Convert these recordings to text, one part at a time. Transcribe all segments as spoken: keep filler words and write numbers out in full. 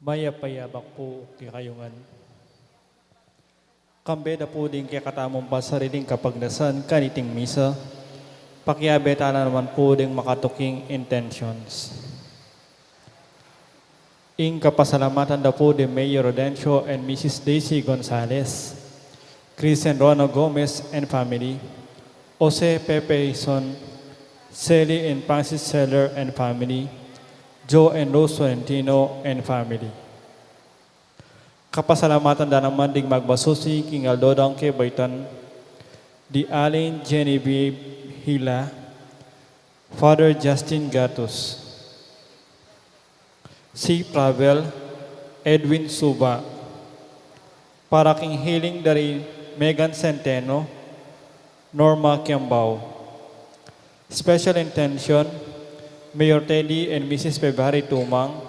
Mayap a yabak pu kekayu ngan. Kambe da pu ding kekatamung pasariling kapagnasan kaniting misa, pakiabe tala naman pu ding makatuking intentions. Ing kapasalamatan da pu di Mayor Rodencio and Missus Daisy Gonzalez, Chris and Rona Gomez and family, Jose Pepe Hizon, Sally and Francis Seller and family, Joe and Rose Florentino and family. Kapasalamatan da naman ding magbasusi king aldo dang kebaitan, di Aling Genevieve Hila, Father Justin Gatus, C. Pravel, Edwin Suba, para king healing da ri Megan Centeno, Norma Kiambao. Special intention, Mayor Teddy and Missus February Tumang,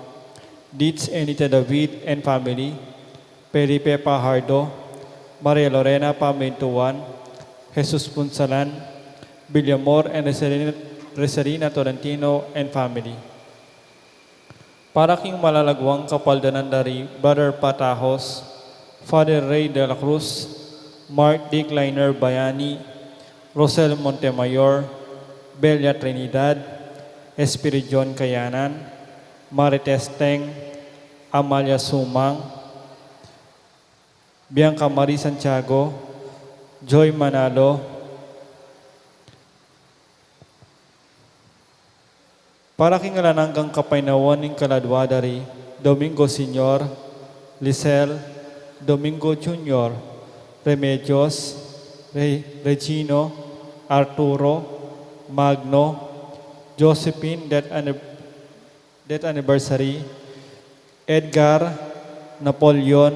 Ditz Enita David and family, Felipe Pajardo, Maria Lorena Pamintuan, Jesus Punsalan, Villamor and Rosalina, Rosalina Tolentino and family. Para king malalaguang kapaldanan da ri Brother Patajos, Father Ray de la Cruz, Mark Decliner Bayani, Rosel Montemayor, Belia Trinidad, Espiridion Kayanan, Marites Teng, Amalia Sumang, Bianca Marie Santiago, Joy Manalo. Para king alang anggang kapaynawan ning kaladua da ri Domingo Senior, Lisel, Domingo Junior, Remedios, Re-, Regino, Arturo, Magno, Josephine, death anni-, death anniversary, Edgar, Napoleon,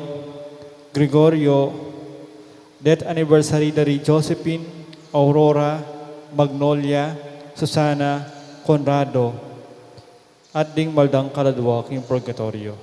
Gregorio, death anniversary da ri Josephine, Aurora, Magnolia, Susana, Conrado, at ding maldang kaladua king purgatorio.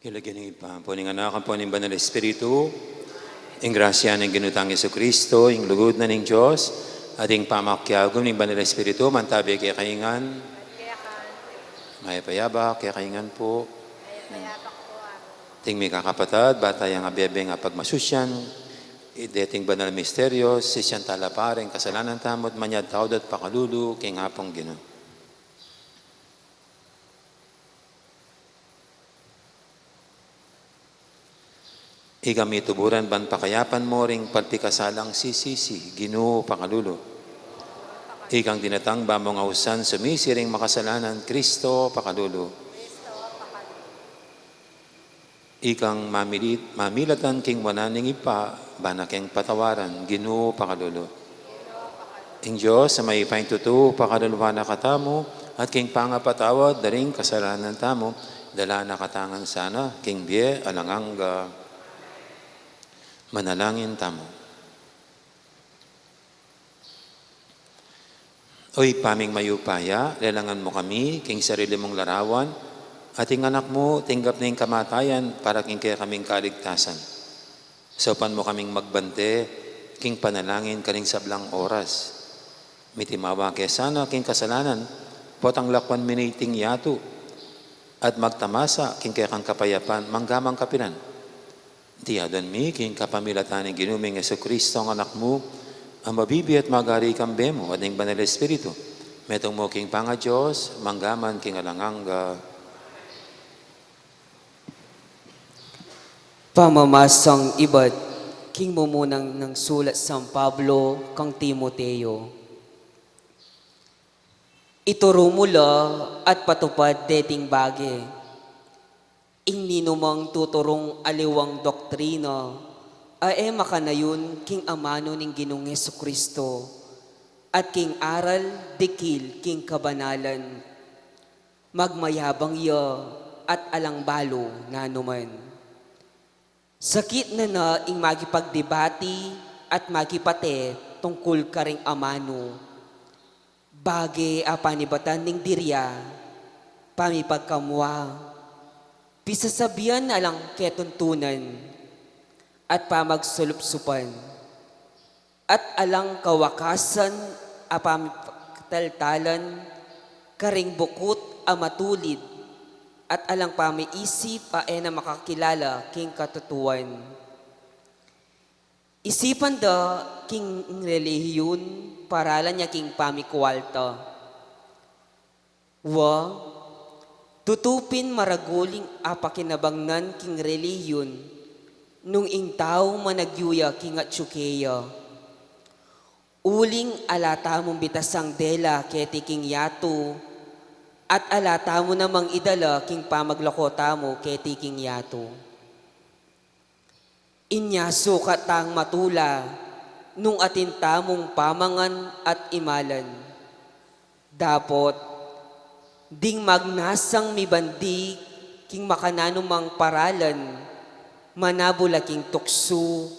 King lagyu ning Ibpa, ampo ning Anak, ampo ning Banal Espiritu, ing grasya ning Ginu tang Jesucristo, ing lugud na ning Dios, at ing pamakiagum ning Banal Espiritu, mantabi kekayu ngan. Mayap a abak kekayu ngan pu. Ding mikakapatad, bat tayang abe-abeng pagmasusyan deting banal a misteryo, sisian tala pa ring kasalanan tamu at manyawad tamu at pakalulu king Apung Ginu. Ikang mituburan ban pakayapan mu ring pepikasala at sisisi, Ginu, pakalulu. Ikang dinatang ban mu ngan ausan sumisi ring makasalanan, Kristo, pakalulu. Ikang mamilit-, mamilatan king wanan ning Ibpa, ban na keng patawaran, Ginu, pakalulu. Ing Dios a mayupaya king tutu, pakalulwan na katamu, at king pangapatawad da ring kasalanan tamu, dala na katamu ngan sana king bie alang angga. Manalangin tamu. O Ibpa ming mayupaya, lelangan mu kami king sarili mung larawan, at ing Anak mu tinggap na ing kamatayan para king kekaming kaligtasan. Saupan mu kaming magbante king panalangin karing sablang oras. Mitimawa ke sana king kasalanan, potang lakwan mi ne iting yatu, at magtamasa king kekang kapayapan mangga mang kapilan. Iti adwan mi king kapamilatan ning Ginu ming Jesucristo, ing Anak mu, a mabibie at magari kambe mu at ning Banal Espiritu, metung mu king pangaDios, mangga man king alang angga. Pamamasang ibat king mumunang nang sulat San Pablo kang Timoteo. Ituru mu la at patupad deting bage. Ing ninumang tuturung aliwang doktrina a e makanayun king amanu ning Ginung Jesucristo at king aral dikil king kabanalan, magmayabang ya at alang balu nanuman. Sakit na na ing makipagdebati at makipate tungkul karing amanu. Bage a panibatan ning dirya, pamipagkamua, pisasabian alang ketuntunan, at pamagsulupsupan, at alang kawakasan a pamipagtaltalan karing bukut a matulid, at alang pamiisip a e na makakilala king katutuan. Isipan da king relihiyon, paralan ya king pamikualta. Wa, tutu pin maragul ing apakinabangnan king relihiyon nung ing tau managyu ya king atyu keya. Uling ala tamung bitasang dela keti king yatu, at ala tamu namang idala king pamaglako tamu keti king yatu. Inya sukat tang matula nung atin tamung pamangan at imalan. Dapot, ding magnasang mibandi king makananumang paralan, manabul la king tuksu,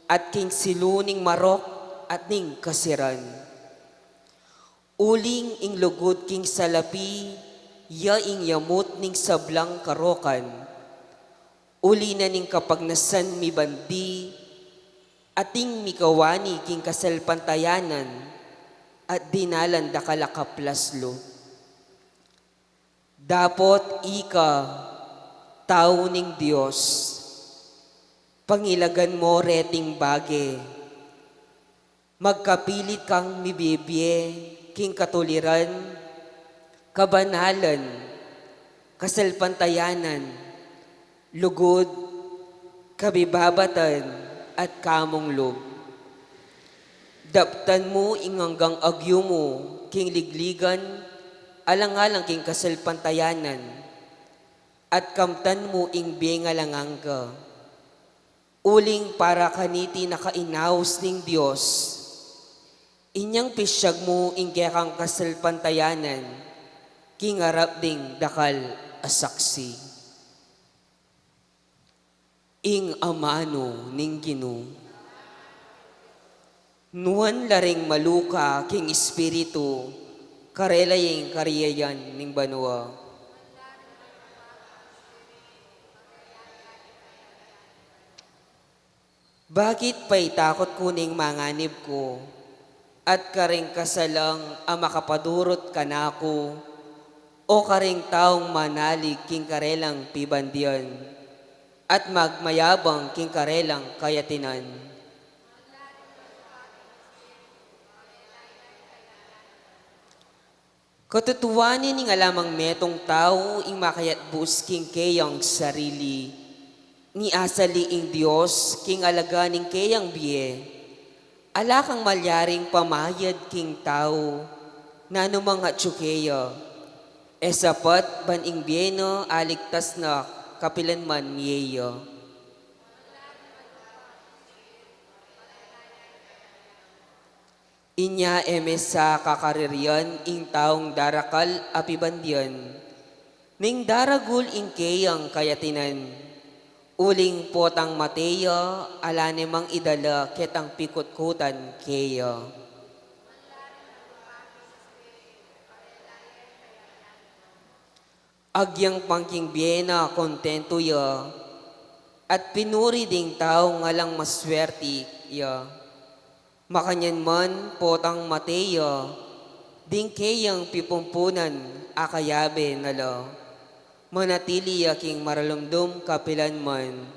at king silu ning marok at ning kasiran. Uling ing lugud king salapi, ya ing yamut ning sablang karokan. Uli na ning kapagnasan mibandi, ating mikawani king kasalpantayanan, at dinalan dakal a kaplaslu. Dapot ika, tau ning Dios, pangilagan mo reting bage. Magkapilit kang mibibie king katuliran, kabanalan, kasalpantayanan, lugud, kabibabatan, at kamung lub. Daptan mu ing anggang agyu mu king ligligan, alang-alang king kasalpantayanan, at kamtan mu ing bie alang angga. Uling para kaniti nakainaus ning Dios, inyang pisyag mu ing kekang kasalpantayanan king arap ding dakal a saksi. Ing amanu ning Ginu. Nuan la ring maluka king espiritu, karela ing kariayan ning banua. Bakit paitakut ku ning manganib ku, at karing kasalang a makapadurut kanaku, o karing taung manalig king karelang pibandian, at magmayabang king karelang kayatinan? Katutuanan ning ala mang metung tau ing makayatbus king keyang sarili, ni asali ing Dios king alaga ning keyang bie. Ala kang malyaring pamayad king tau, nanumang atyu keya. E sapat ban ing bie na aligtas na kapilan man mie ya. Inya e mesa kakaririan ing taung darakal a pibandian, ning daragul ing keyang kayatinan, uling potang mate ya, ala ne mang idala ketang pikutkutan keya. Agyang pangking bie na kontentu ya, at pinuri ding taung alang maswerti ya. Makanyan man potang mate ya, ding keyang pipumpunan a kayabe na la, manatili ya king maralumdum kapilan man.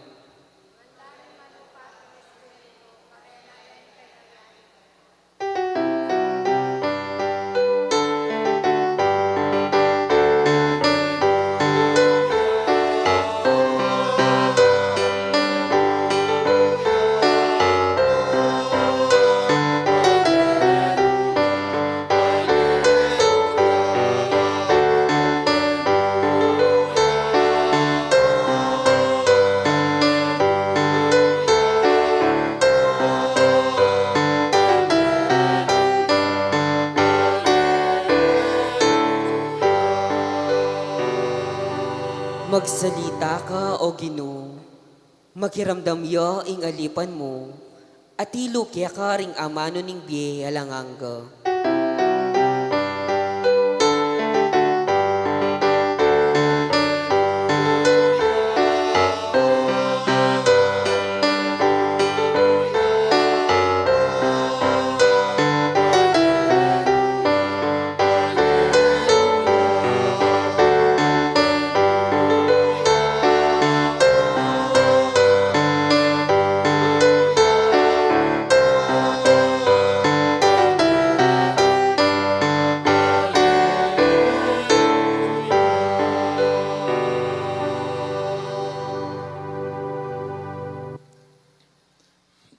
Magsalita ka, O Ginu, makiramdam ya ing alipan mu, atilu keka ring amanu ning bie alang angga.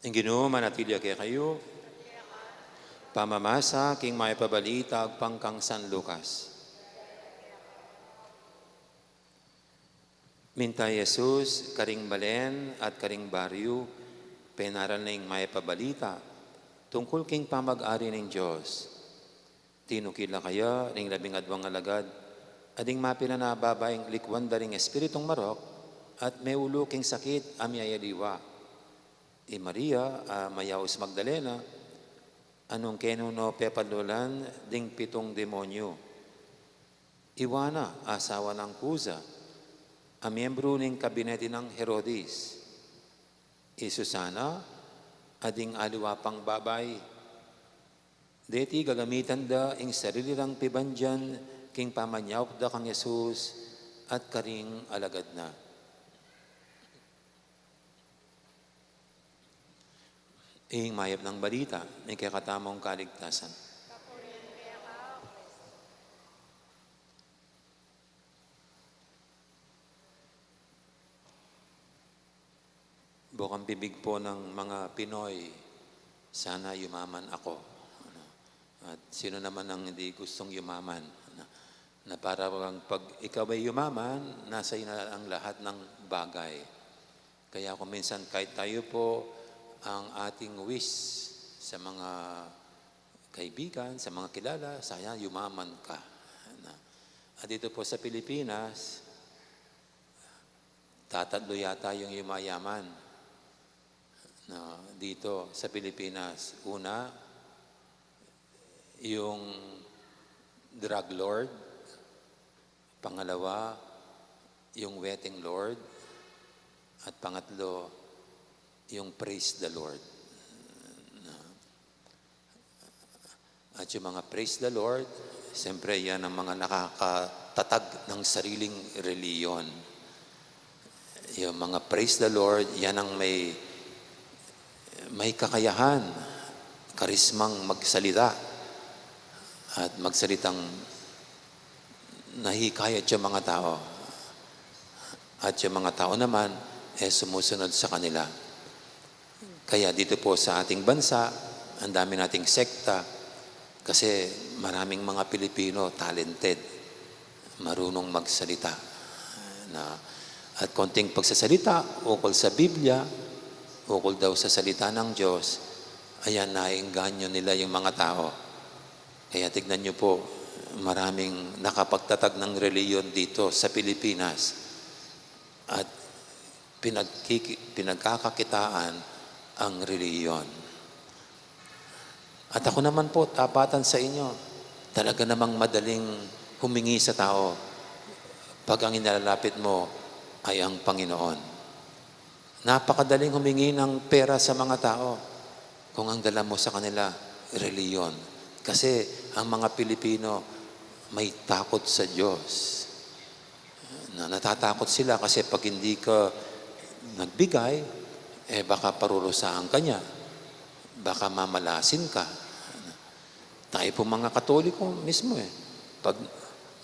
Ing Ginu manatili ya kekayu. Pamamasa king Mayap a Balita agpang kang San Lucas. Minta i Jesus karing balen at karing baryu, penaral na ing Mayap a Balita tungkul king pamag-ari ning Dios. Tinukil la kaya ring labing adwang alagad, a ding mapilan a babaing likwan da ring espiritung marok at meulu king sakit a miyayaliwa. I Maria a mayaus Magdalena, a nung kenu no pepalulan ding pitung demonyu. I Juana, asawa nang Kuza, a miyembru ning kabinete nang Herodes. I Susana, a ding aliwa pang babai. Deti gagamitan da ing sarili rang pibandian king pamanyaup da kang Jesus at karing alagad na. Ing Mayap nang Balita ning kekatamung kaligtasan. Bukang bibig po ng mga Pinoy, "Sana yumaman ako." Ano? At sino naman ang hindi gustong yumaman? Ano? Na para bang pag ikaw ay yumaman, nasa iyo na ang lahat ng bagay. Kaya kung minsan kahit tayo po ang ating wish sa mga kaibigan, sa mga kilala, "Sana yumaman ka." Ano? At dito po sa Pilipinas, tatatlo yata yung yumayaman na dito sa Pilipinas. Una, yung drug lord. Pangalawa, yung weteng lord. At pangatlo, yung praise the Lord. Na, at yung mga praise the Lord, siyempre yan ang mga nakakatatag ng sariling reliyon. Yung mga praise the Lord, yan ang may, may kakayahan, karismang magsalita at magsalitang nahikayat yung mga tao. At yung mga tao naman, eh, sumusunod sa kanila. Kaya dito po sa ating bansa, ang dami nating sekta kasi maraming mga Pilipino talented, marunong magsalita. Na, at konting pagsasalita ukol sa Biblia, ukol daw sa salita ng Diyos, Ayan, naengganyo nila yung mga tao. Kaya tignan niyo po, maraming nakapagtatag ng reliyon dito sa Pilipinas. At pinagkiki-, pinagkakakitaan ang reliyon. At ako naman po, tapatan sa inyo, talaga namang madaling humingi sa tao pag ang inilalapit mo ay ang Panginoon. Napakadaling humingi ng pera sa mga tao kung ang dala mo sa kanila, reliyon. Kasi ang mga Pilipino may takot sa Diyos. Na natatakot sila kasi pag hindi ka nagbigay, eh, baka parurusahan ka niya, baka mamalasin ka. Tayo po mga Katoliko mismo eh, pag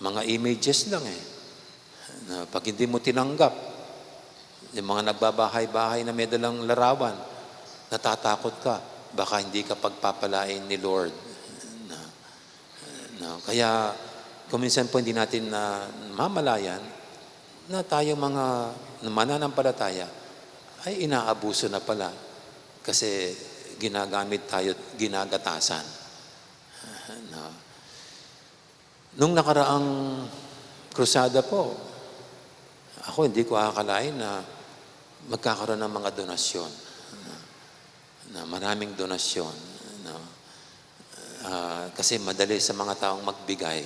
mga images lang eh, na pag hindi mo tinanggap, yung mga nagbabahay-bahay na may dalang larawan, natatakot ka, baka hindi ka pagpapalain ni Lord. Na, na, kaya kung minsan po hindi natin na mamalayan na tayo mga mananampalataya ay inaabuso na pala kasi ginagamit tayo at ginagatasan. No? Nung nakaraang krusada po, ako hindi ko akalain na magkakaroon ng mga donasyon. Na, na maraming donasyon. No? Ah, kasi madali sa mga taong magbigay.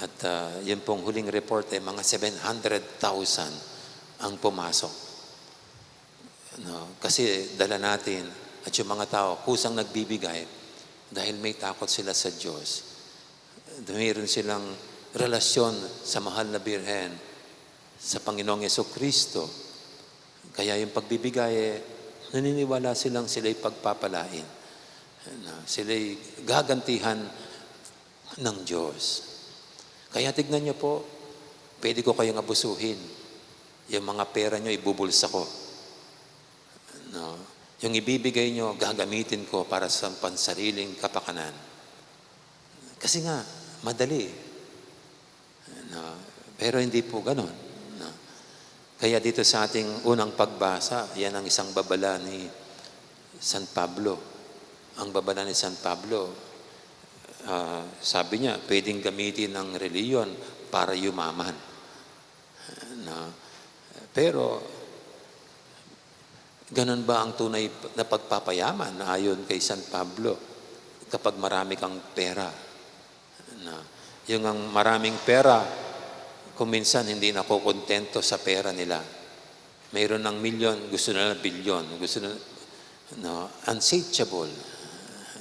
At, ah, yun pong huling report ay mga seven hundred thousand ang pumasok. No? Kasi dala natin at yung mga tao kusang nagbibigay dahil may takot sila sa Diyos. Mayroon silang relasyon sa mahal na Birhen, sa Panginoong Yesukristo. Kaya yung pagbibigay, eh, naniniwala silang sila'y pagpapalain. Na sila'y gagantihan ng Diyos. Kaya tignan niyo po, pwede ko kayong abusuhin. Yung mga pera niyo, ibubulsa ko. No? Yung ibibigay niyo, gagamitin ko para sa pansariling kapakanan. Kasi nga, madali. No? Pero hindi po ganun. No? Kaya dito sa ating unang pagbasa, yan ang isang babala ni San Pablo. Ang babala ni San Pablo, ah, sabi niya, pwedeng gamitin ng reliyon para yumaman. No? Pero, ganun ba ang tunay na pagpapayaman ayon kay San Pablo kapag marami kang pera? No? Yung ang maraming pera, kung minsan hindi nakukontento sa pera nila. Mayroon ng milyon, gusto nila bilyon. Gusto na, no? Unsatiable.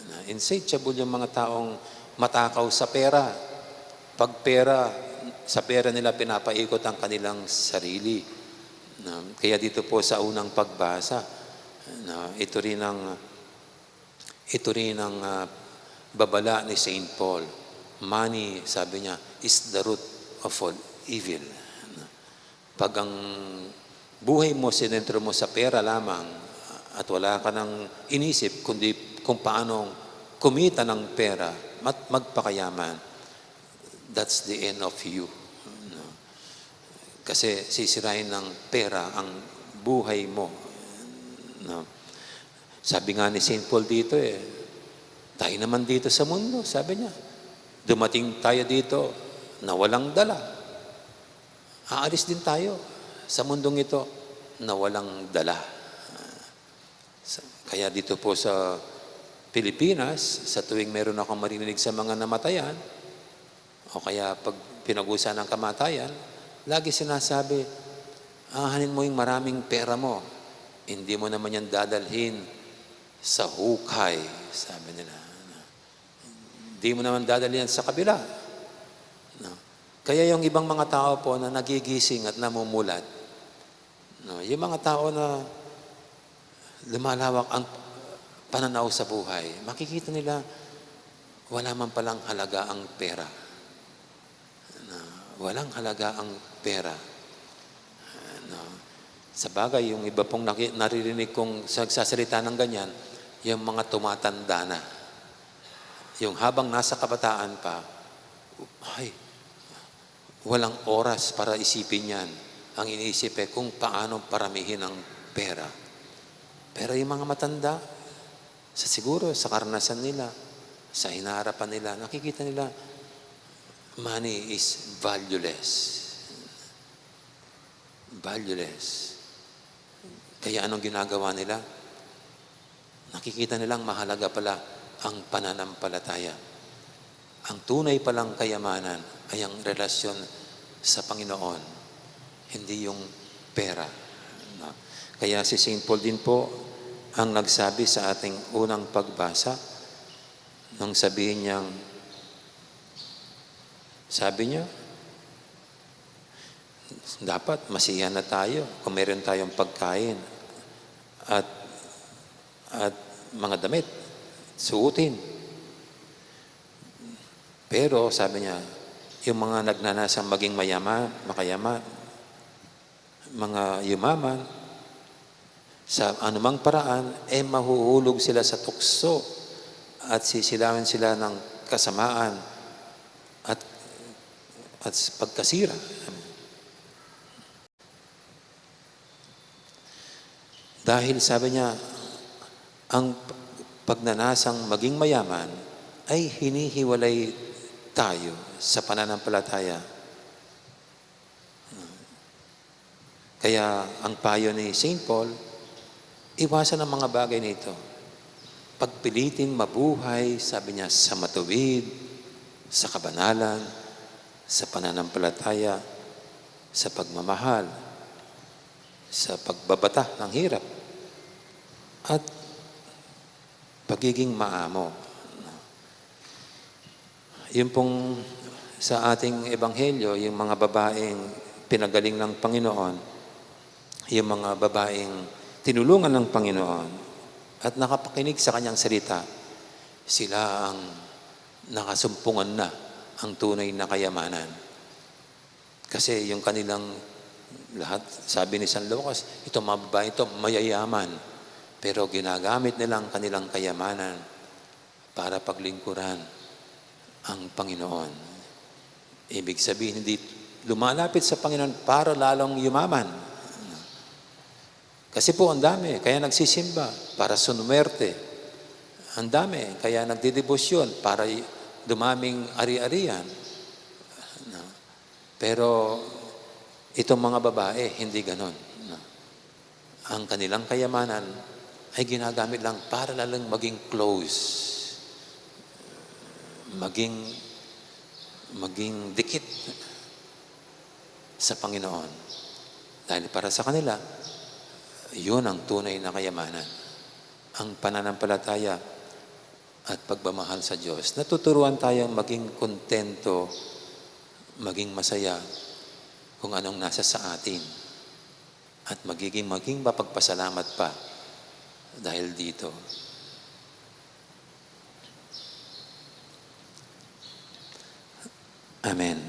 No? Insatiable yung mga taong matakaw sa pera. Pag pera, sa pera nila pinapaikot ang kanilang sarili. No? Kaya dito po sa unang pagbasa, no? Ito rin ang, ito rin ang, ah, babala ni Saint Paul. Money, sabi niya, is the root of all evil. No? Pag ang buhay mo, sinentro mo sa pera lamang at wala ka nang inisip kundi kung paano kumita ng pera, mat-, magpakayaman, that's the end of you. No? Kasi sisirain ng pera ang buhay mo. No? Sabi nga ni Saint Paul dito eh, tayo naman dito sa mundo, sabi niya, dumating tayo dito na walang dala. Aalis din tayo sa mundong ito na walang dala. Sa-, kaya dito po sa Pilipinas, sa tuwing meron akong maririnig sa mga namatayan, o kaya pag pinag-usapan ng kamatayan, lagi sinasabi, "Ahanin mo yung maraming pera mo. Hindi mo naman yan dadalhin sa hukay," sabi nila. "Hindi mo naman dadalhin yan sa kabila." No? Kaya yung ibang mga tao po na nagigising at namumulat, no? Yung mga tao na lumalawak ang pananaw sa buhay, makikita nila wala man palang halaga ang pera. Na walang halaga ang pera. No? Sa bagay, yung iba pong naki-, naririnig kong nagsasalita ng ganyan, yung mga tumatanda na. Yung habang nasa kabataan pa, ay, walang oras para isipin yan. Ang iniisip eh kung paano paramihin ang pera. Pero yung mga matanda, Sa siguro, sa karanasan nila, sa hinarapan nila, nakikita nila, money is valueless. Valueless. Kaya anong ginagawa nila? Nakikita nilang mahalaga pala ang pananampalataya. Ang tunay palang kayamanan ay ang relasyon sa Panginoon, hindi yung pera. No? Kaya si Saint Paul din po ang nagsabi sa ating unang pagbasa, nang sabihin niyang, sabi niya, dapat masiyahan na tayo kung meron tayong pagkain at, at mga damit, suotin. Pero sabi niya, yung mga nagnanasang maging mayama-, makayama-, mga yumaman, sa anumang paraan, eh, mahuhulog sila sa tukso at sisilawin sila ng kasamaan at, at pagkasira. Dahil sabi niya, ang pagnanasang maging mayaman ay hinihiwalay tayo sa pananampalataya. Kaya ang payo ni Saint Paul, iwasan ang mga bagay na ito. Pagpiliting mabuhay, sabi niya, sa matuwid, sa kabanalan, sa pananampalataya, sa pagmamahal, sa pagbabata ng hirap, at pagiging maamo. Yun pong sa ating ebanghelyo, yung mga babaeng pinagaling ng Panginoon, yung mga babaeng tinulungan ng Panginoon at nakapakinig sa kanyang salita, sila ang nakasumpungan na ang tunay na kayamanan. Kasi yung kanilang lahat, sabi ni San Lucas, itong mga babae ito, mayayaman. Pero ginagamit nila ang kanilang kayamanan para paglingkuran ang Panginoon. Ibig sabihin, hindi lumalapit sa Panginoon para lalong yumaman. Kasi po, ang dami. Kaya nagsisimba para sumwerte. Ang dami. Kaya nagdedebosyon para y-, dumaming ari-arian. No? Pero itong mga babae, hindi ganon. No? Ang kanilang kayamanan ay ginagamit lang para lalong maging close, maging, maging dikit sa Panginoon. Dahil para sa kanila, yun ang tunay na kayamanan. Ang pananampalataya at pagmamahal sa Diyos. Natuturuan tayong maging kontento, maging masaya kung anong nasa sa atin. At magiging, maging mapagpasalamat pa dahil dito. Amen.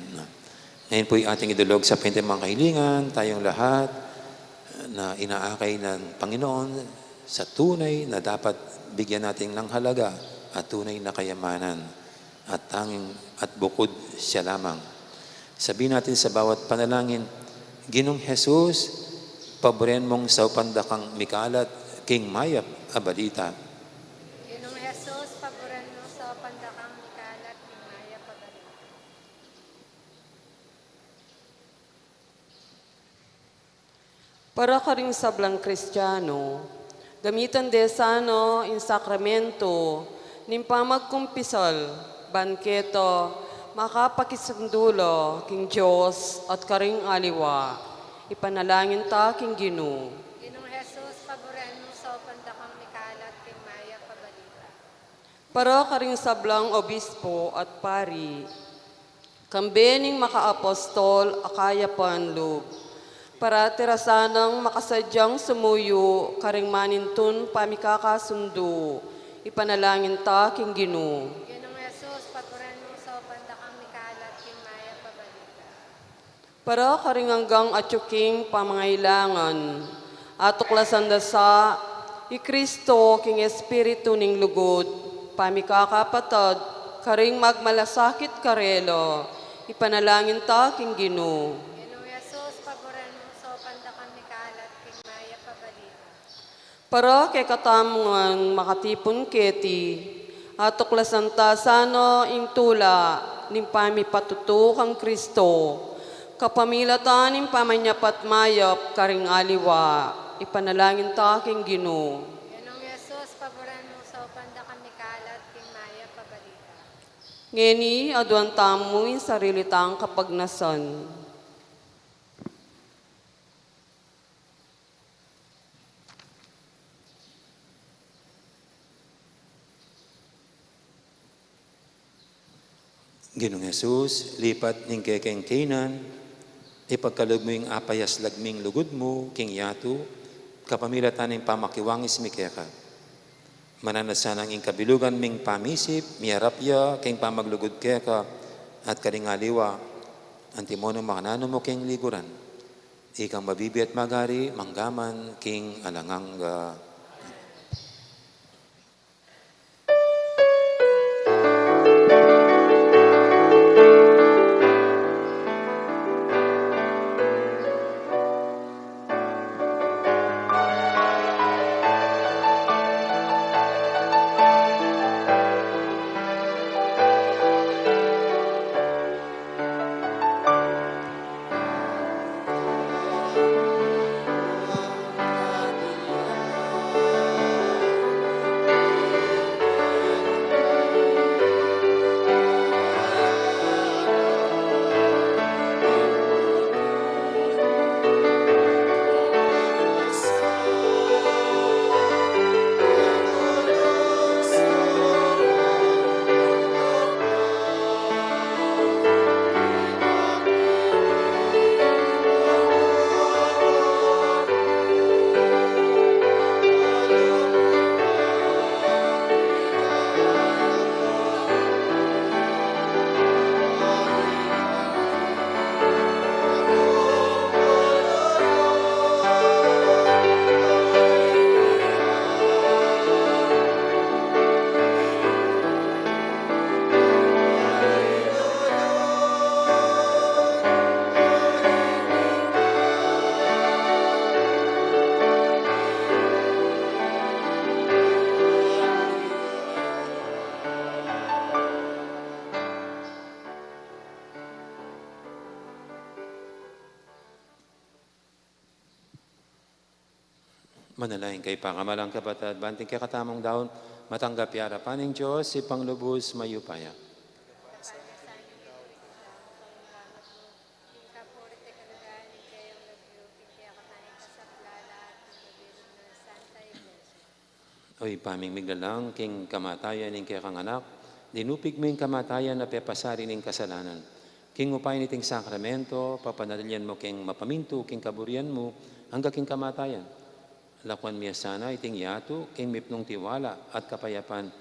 Ngayon po'y ating idulog sa pente mga kahilingan, tayong lahat na inaakay ng Panginoon sa tunay na dapat bigyan natin ng halaga at tunay na kayamanan at tanging at bukod siya lamang. Sabihin natin sa bawat panalangin, "Ginung Jesus, paburen mong saupan dakang mikalat king mayap a balita." Ginung Jesus, paburen mong saupan dakang mikalat king mayap a balita. Para karing sablang Kristiano, gamitan de sana ing sakramento ning pamagkumpisal, ban keta makapakisundu la king Dios at karing aliwa. Ipanalangin ta king Ginu. Ginung Jesus, paburen mong saupan dakang mikalat king mayap a balita. Para karing sablang obispo at pari, kambe ning makaapostol a kayapan lub, parati ra sanang makasadyang sumuyu karing manintun pamikakasundu, ipanalangin ta king Ginu. Ginung Jesus, paburen mong saupan dakang mikalat king mayap a balita. Para karing anggang atyu king pamangailangan, atuklasan da sa i Kristo king espiritu ning lugud, pamikakapatad karing magmalasakit karela, ipanalangin ta king Ginu. Ginung Jesus, paburen mong saupan dakang mikalat king mayap a balita. Para kekatamu ngan makatipun keti, atuklasan ta sana ing tula ning pamipatutu kang Kristo, kapamilatan ning pamanyapat mayap karing aliwa. Ipanalangin ta king Ginu. Ginung Jesus, paburen mu saupan da kami kalat king mayap a balita. Ngeni, aduan tamu ing sarili tang kapagnasan. Ginung Jesus, lipat ning kekeng kainan, ipagkalub mu ing apayaslag ming lugud mu king yatu, kapamilatan ning pamakiwangis mi keka. Mananu na sanang ing kabilugan ming pamisip miarap ya king pamaglugud keka at karing aliwa, antimo nung makananu mu king liguran. Ikang mabibie at magari, mangga man king alang angga. Manalangin kayu pakamalan kung kapatad, ban king kekatamung daun matanggap ya arapan ning Dios, Ibpang lubus mayupaya. O Ibpa ming miglalang, king kamatayan ning kekang Anak, dinupig mu ing kamatayan a pepasari ning kasalanan. King upaya niting sakramento, papanaligan mu keng mapamintu king kaburian mu angga king kamatayan. Lakuan mi ya sana iting yatu king mipnung tiwala at kapayapan,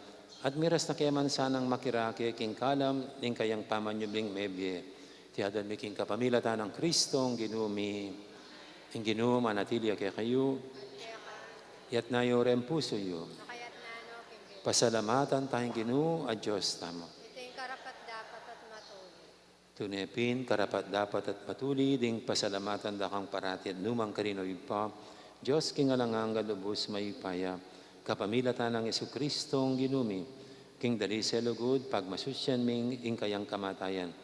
at miras na ke man sanang makirake king kalam ning kayang pamanyubling mebie. Iti aduan mi king kapamilatan nang Kristong Ginu mi. Ing Ginu manatili ya kekayu. Iyatas yu ring pusu yu. Pasalamatan taya ing Ginu a Dios tamu. Iti ing karapat-dapat at matuli. Tune pin karapat-dapat at matuli ding pasalamatan da kang parati at nu man karin, o Ibpa, Dios king alang angga, lubus mayupaya, kapamilatan nang Jesucristong Ginu mi. King dalise lugud, pagmasusyan mi ing kayang kamatayan.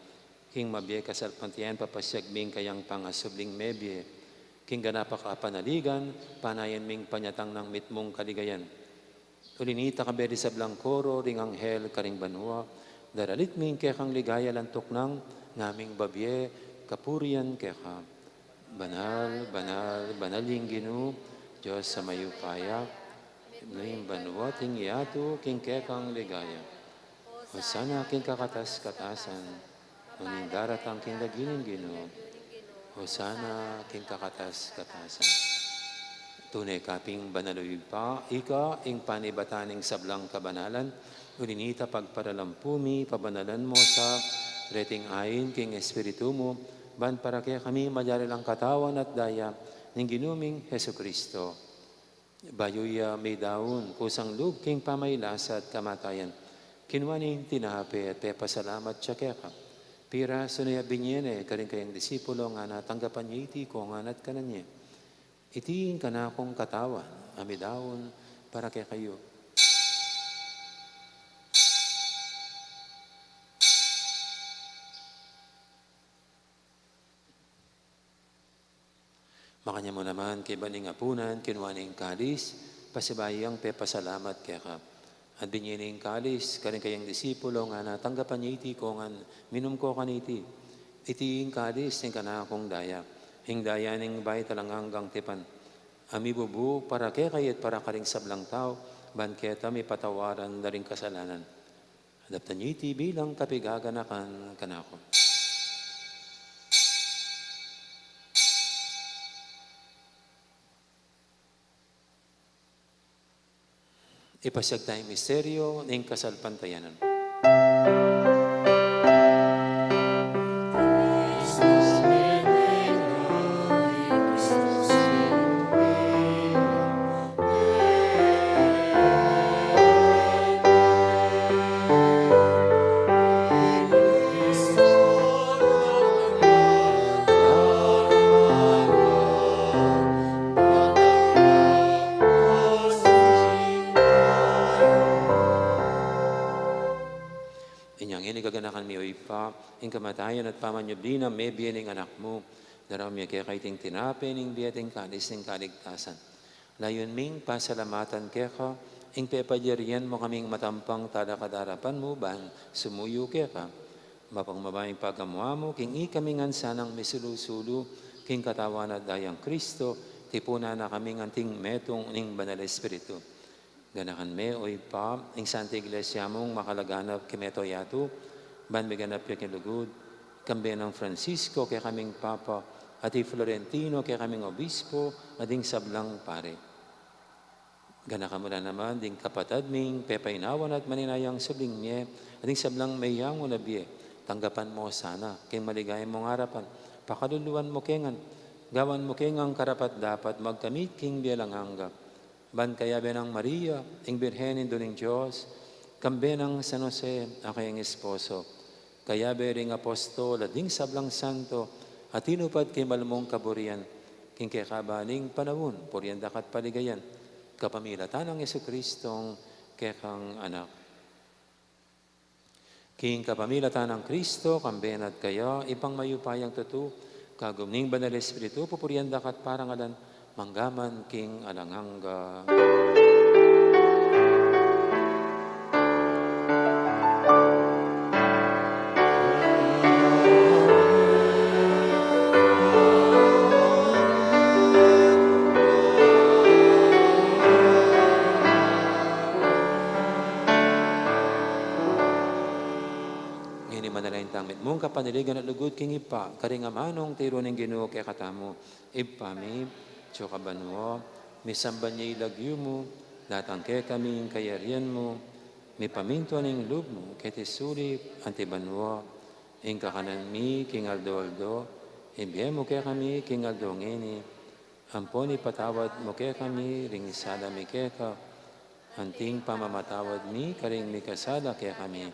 King mabie kasalpantayanan, papasiag mi ing kayang pangasubling mebie. King ganap a kapanaligan, panayan ming panyatang nang mitmung kaligayan. Uli nita, kayabe ding sablang koro ring anghel karing banua, daralit mi ing kekang ligaya, lantuk nang ngaming babie kapurian keka. Banal, banal, banal ing Ginu, Dios a mayupaya, mipnu ing banua at ing yatu king kekang ligaya. Hosana king kakatas-katasan. Nuan ing daratang king lagyu ning Ginu. Hosana king kakatas-katasan. Tune ka pin banal, o Ibpa, ika ing panibatan ning sablang kabanalan. Uli nita, pagparalampu mi, pabanalan mu sa reting ain king Espiritu mu, ban para kekami malyari lang katawan at daya ning Ginu ming Jesucristo. Bayu ya midaun, kusang lub king pamailasa at kamatayan, kinua ne ing tinape at pepasalamat ya keka. Pirasu ne at binie ne karing kayang disipulo, ngana, tanggapan ye iti kongan at kanan ye. Iti ing kanakung katawan, a midaun para kekayu. Makanyan mu naman kaybat ning apunan, kinua ne ing kalis, pasibayu yang pepasalamat keka. At binye ne ing kalis karing kayang disipulo, ngana, tanggapan ye iti kongan, minum ko kaniti. Iti ing kalis ning kanakung daya, ing daya ning bayu at alang anggang tipan, a mibubu para kekayu at para karing sablang tau, ban keta mipatawaran la ring kasalanan. Daptan ye iti bilang kapigaganakan kanaku. Ipasiag taya ing misteryu ning kasalpantayanan. Inya ngeni gaganakan mi, o Ibpa, ing kamatayan at pamanyubli nang mebie ning Anak mu. Daraun mi keka iting tinape ning bie at ing kalis ning kaligtasan. Layun ming pasalamatan keka ing pepalyarian mu kaming matampang talakad king arapan mu ban sumuyu keka. Mapagmabayung pagamuan mu king ikami ngan sanang misulu-sulu king katawan at dayang Kristo, tipunan na kaming anting metung ning Banal Espiritu. Ganakan me, o Ibpa, ing Santa Iglesia mung makalaganap king mabilug a yatu, ban miganap ya king lugud, kambe nang Francisco kekaming Papa, at i Florentino kekaming Obispo, at ding sablang pari. Ganakan mu la naman ding kapatad ming pepainawan at maninayang subling mie, at ding sablang meyangu na bie, tanggapan mu sana king maligaya mung arapan, pakaluluan mu ke ngan, gawan mu ke ngan karapat-dapat magkamit king bie alang angga. Ban kayabe nang Maria, ing Birhen Indu ning Dios, kambe nang San Jose a kayang esposo, kayabe ring apostol at ding sablang santo a tinupad king mal mung kaburian, king kekabaling panaun, purian da ka at paligayan, kapamilatan nang Jesucristong kekang Anak. King kapamilatan nang Kristo, kambe na at kaya, Ibpang mayupayang tutu, kagum ning Banal Espiritu, pupurian da ka at parangalan, mangga man king alang angga. Ngeni manalangin tang mitmung kapanaligan at lugud king Ibpa, karing amanung tiru ning Ginu kekatamu. Ibpa mi, atsu ka banua, misamban ya ing lagyu mu, datang kekami ing kayarian mu, mipamintuan ing lub mu, keti sulip anti banua. Ing kakanan mi king aldo-aldo, ibie mu kekami king aldo ngeni, ampon ipatawad mu kekami ring sala mi keka, anting pamamatawad mi karing mikasala kekami.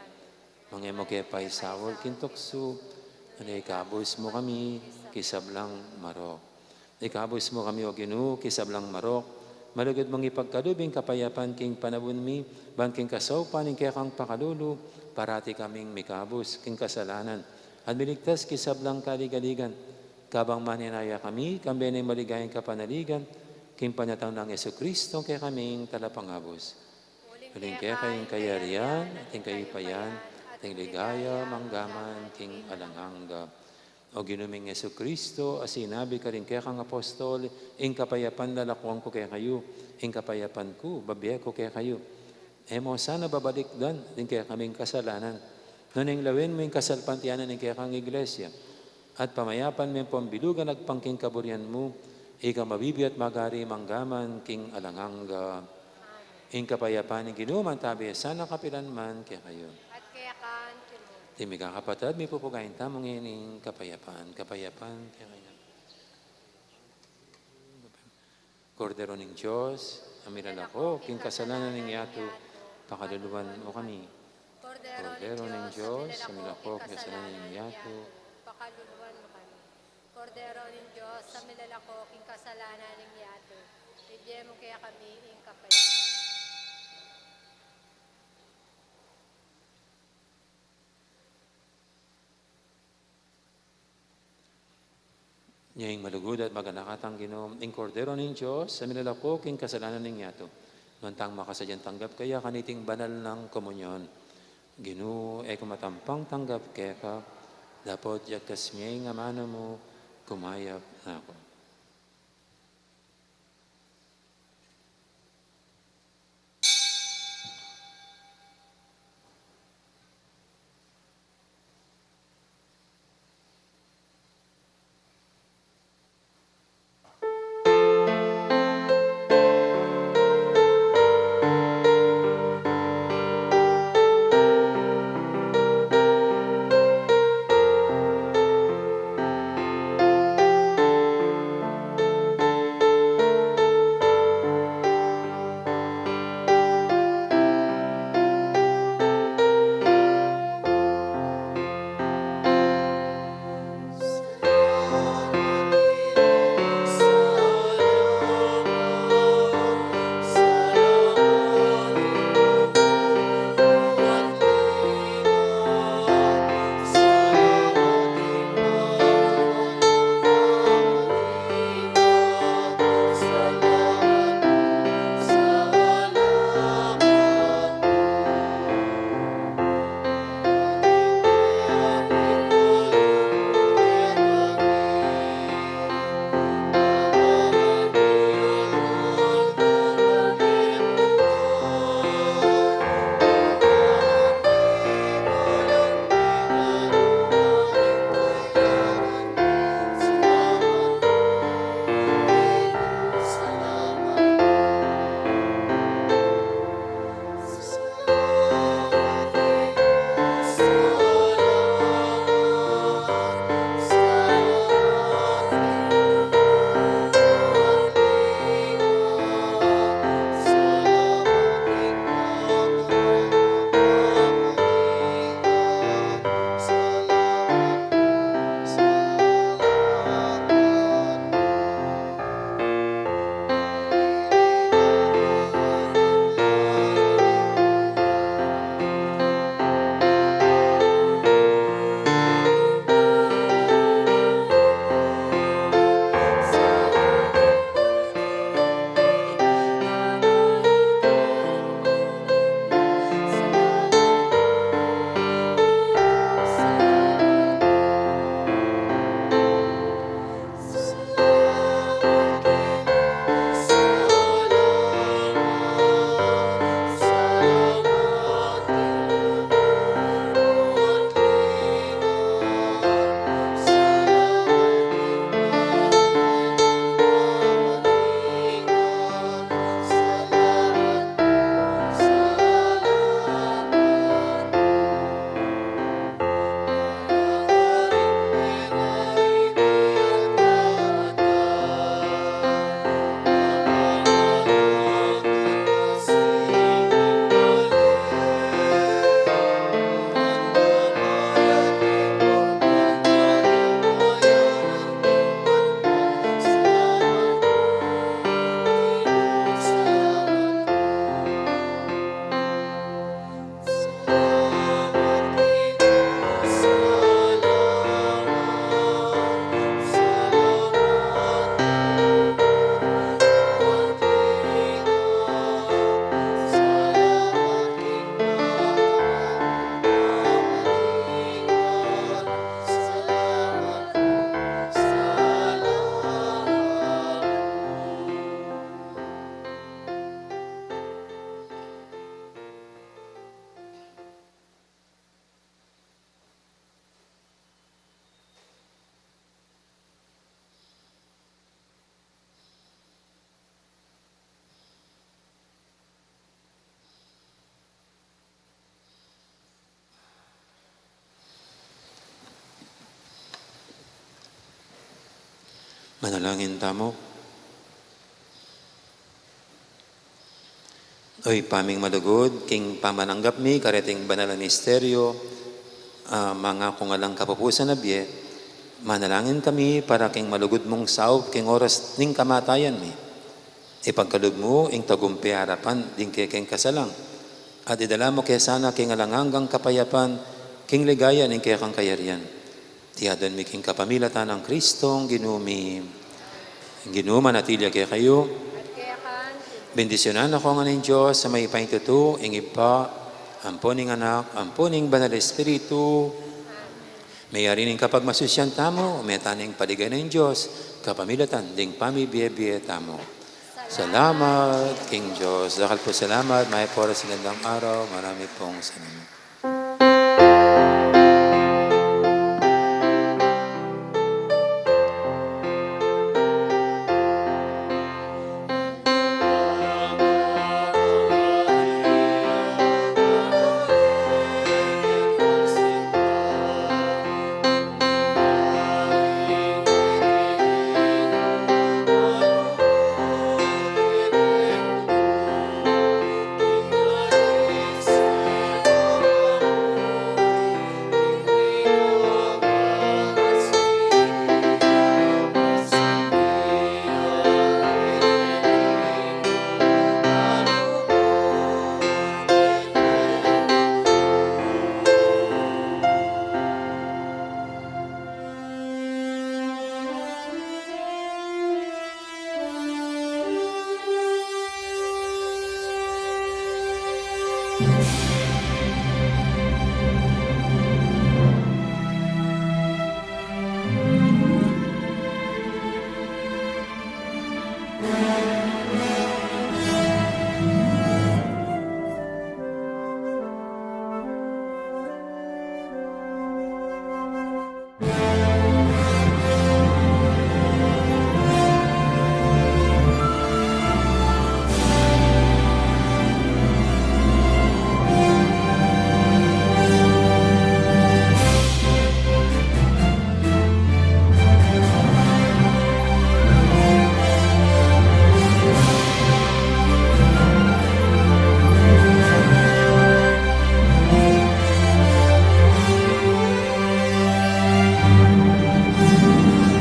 Manga e mu ke paisaul king tuksu, nune ikabus mu kami king sablang marok. Ikabus mu kami, O Ginu, king sablang marok, malugud mung ipagkalub ing kapayapan king panaun mi, ban king kasaupan ning kekang pakalulu, parati kaming mikabus king kasalanan, at miligtas king sablang kaligaligan, kabang maninaya kami, kambe ning maligayang kapanaligan, king panyatang nang Jesucristo, kekaming Talapangabus. Uling keka ing kayarian, at ing kayupayan, at ing ligaya, mangga man king alang angga. O Ginu ming Jesucristo, a sinabi karing kekang apostol, ing kapayapan lalakuan ku kekayu, ing kapayapan ku, babie ku kekayu. E mu sana babalikdan ding kekaming kasalanan, nune lawen mu ing kasalpantayanan ning kekang Iglesia, at pamayapan me ampon bilugan agpang king kaburian mu, ika mabibie at mag-ari mangga man king alang angga. Ing kapayapan ning Ginu manatili sana kapilan man kekayu. At keka mu rin. Iti mi kakapatad, mipupugayan tamu ngeni ing kapayapan, kapayapan kekayu. Kordero ning Dios, a milalako king kasalanan ning yatu, pakaluluan mu kami. Kordero ning Dios, a milalako king kasalanan ning yatu, pakaluluan mu kami. Kordero ning Dios, a milalako king kasalanan ning yatu, ibie mu kekami ing kapayapan. Nya ing malugud at maganakang Ginu, ing Kordero ning Dios, a milalako king kasalanan ning yatu. Nuan tang makasadyang tanggap kaya kaniting banal nang komunyon. Ginu, e ku matampang tanggap keka, dapot yagas me ing amanu mu, kumayap na ku. Manalangin tamu. O Ibpa ming malugud, king pamananggap mi kareting banal a misteryo, a mangaku ngan alang kapupusan a bie, Manalangin kami para king malugud mung saup king oras ning kamatayan mi. Ipagkalub mu ing tagumpe arapan ding kekeng kasalang, at idala mu ke sana king alang anggang kapayapan, king ligaya ning kekang kayarian. Iti adwan mi king kapamilatan nang Kristong Ginu mi. Ing Ginu manatili ya kekayu. Bendisyunan na kayu ngan ning Dios a mayupaya king tutu, ing Ibpa, ampo ning Anak, ampo ning Banal Espiritu. Meyari ning kapagmasusian tamu, meta ning paligayan ning Dios kapamilatan ding pamibie-bie tamu. Salamat king Dios. Dakal pung salamat, mayap a oras, magandang araw, marami pong salamat.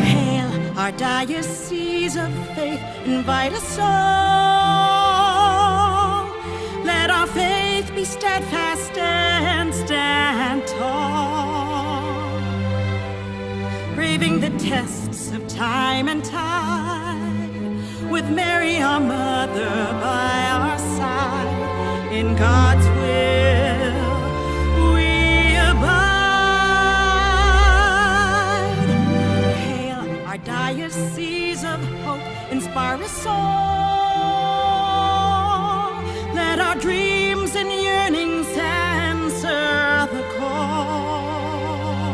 Hail, our diocese of faith, invite us all. Let our faith be steadfast and stand tall, braving the tests of time and tide, with Mary, our mother, by our side. In God's will we abide. Hail, our diocese of hope, inspire us all. Let our dreams and yearnings answer the call.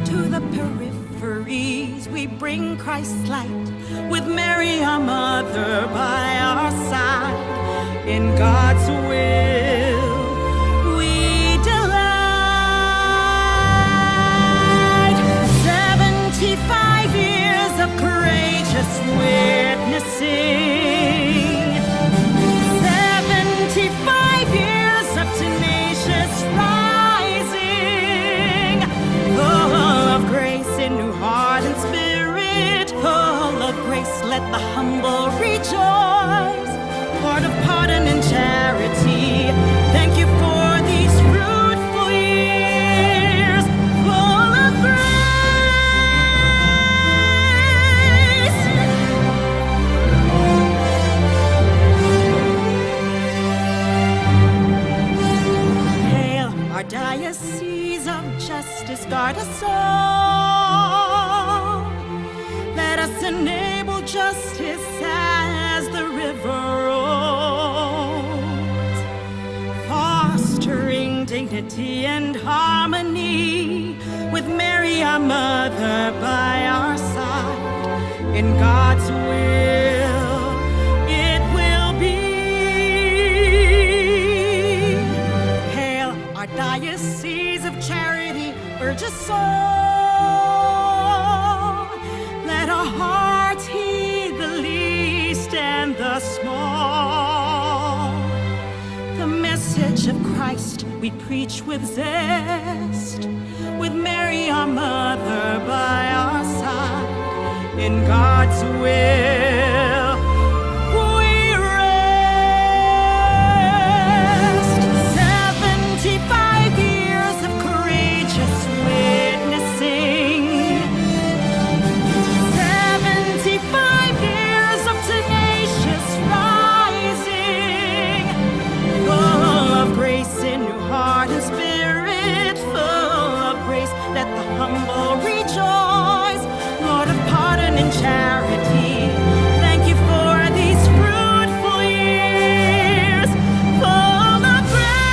To the peripheries we bring Christ's light, with Mary our mother by our side. In God's will we delight. Seventy-five years of courageous witnessing. Seventy-five years of tenacious rising. Full of grace in new heart and spirit. Full of grace, let the humble rejoice. Part of pardon and charity. Thank you for these fruitful years, full of grace. Hail, our diocese of justice, guard us all. Let us enable justice as the river rolls, fostering dignity and harmony, with Mary our mother by our side. In God's will it will be. Hail, our diocese of charity, urge us all. Let our hearts heed the least and the small. The message of Christ we preach with zest, Mary, our mother, by our side, in God's will we rest. Seventy-five years of courageous witnessing, seventy-five years of tenacious rising, full of grace in new heart and spirit, full of grace, let the humble rejoice. Lord of pardon and charity, thank you for these fruitful years, full of grace.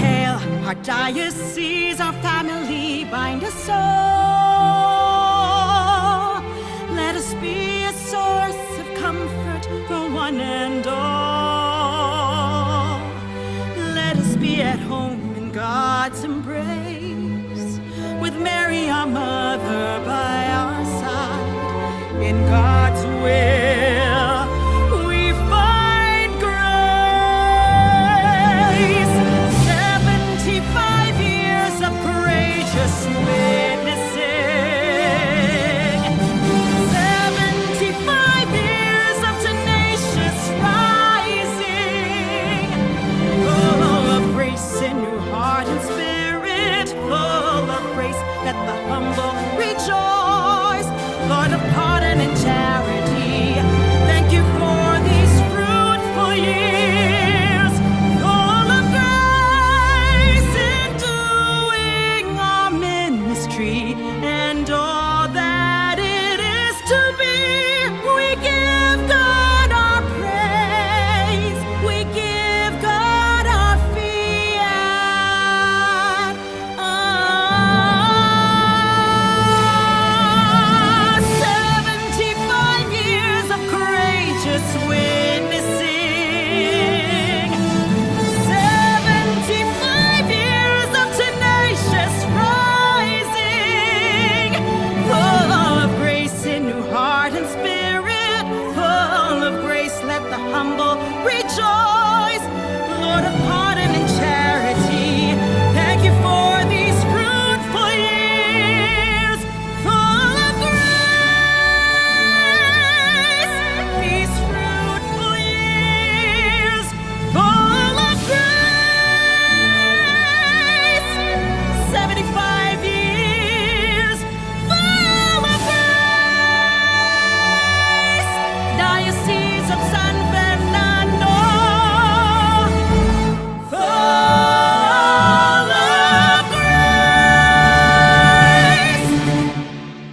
Hail, our diocese, our family, bind us all. Let us be a source of comfort for one and all. Let us be at home in God's embrace, with Mary, our mother, by our side, in God's will